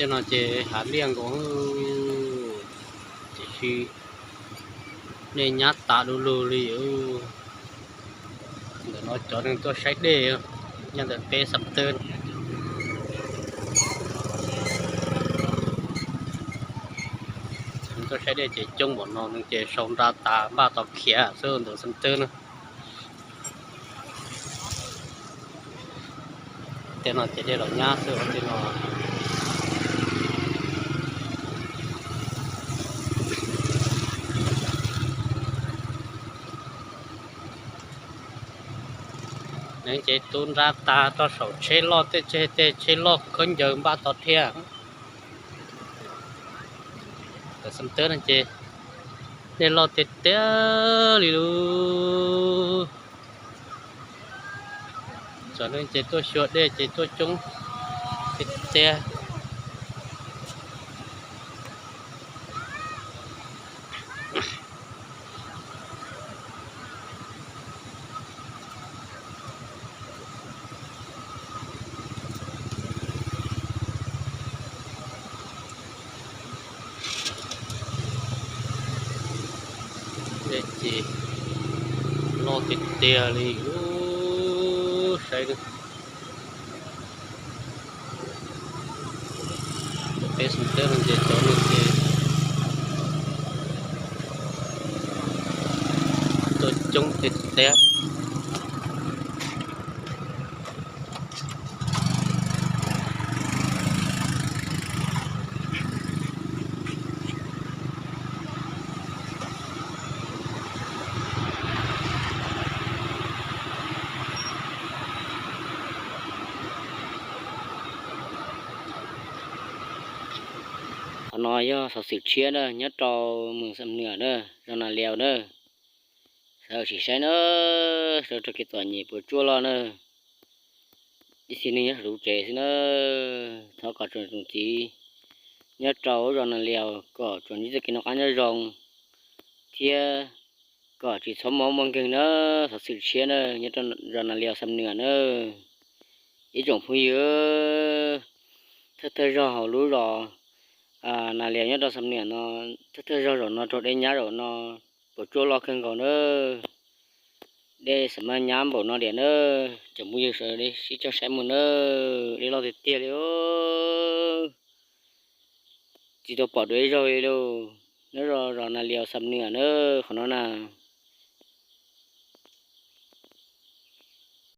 No ces hav liaj nkaus, tiam sis dej nyab tas du lug li. Ntawm no cov neeg tuaj saib dej nyob ntawm peb Xam Tawb. Tuaj saib dej ces coob npaum no, neeg ces sau nra tas npaj tos khiav xwb ntawm Xam Tawb na. Tej no ces dej los nyab xwb os, tej no. Neeg ces tu nra tas rau saum tsheb loj, tej tsheb, tej tsheb loj khaub ncaws npaj tos thiab. Tam Xam Tawb no ces dej loj tiag tiag li lub. Txawm neeg ces tuaj xyuas dej ces tuaj coob tiag tiag. Dej ces loj tiag tiag li, saib. Peb Xam Tawb no ces cov neeg ces tuaj coob tiag tiag. Qhov no yog xov xwm tshiab na, nyob rau moos Xam Nuam na, zos Nas Liaus na. Xav sim saib na, sawv rau kev txom nyem puas tsuaj loj na. Ib txhia neeg nyob saum tsev xwb na, thov kom tsoom niam tsoom txiv nyob rau zos Nas Liaus kom tsuas ntsib txoj kev noj qab nyob zoo thiab kom tsis txhob muaj mob muaj nkeeg na. Xov xwm tshiab na, nyob rau zos Nas Liaus Xam Nuam na. Ib tsoom phooj ywg, thawj thawj zog hauv lub zos Nas Liaus nyob rau Xam Nuam no, thawj thawj zog zaum no raug dej nyab zaum no puas tsuaj loj kawg nkaus na. Dej xam maj nyab npaum no tiag na, cov phooj ywg sawv daws sib cog saib mus na, dej loj tiag tiag li. Tsis tau pom dua ib zaug li lauj. Nyob zos Nas Liaus Xam Nuam na, qhov no na.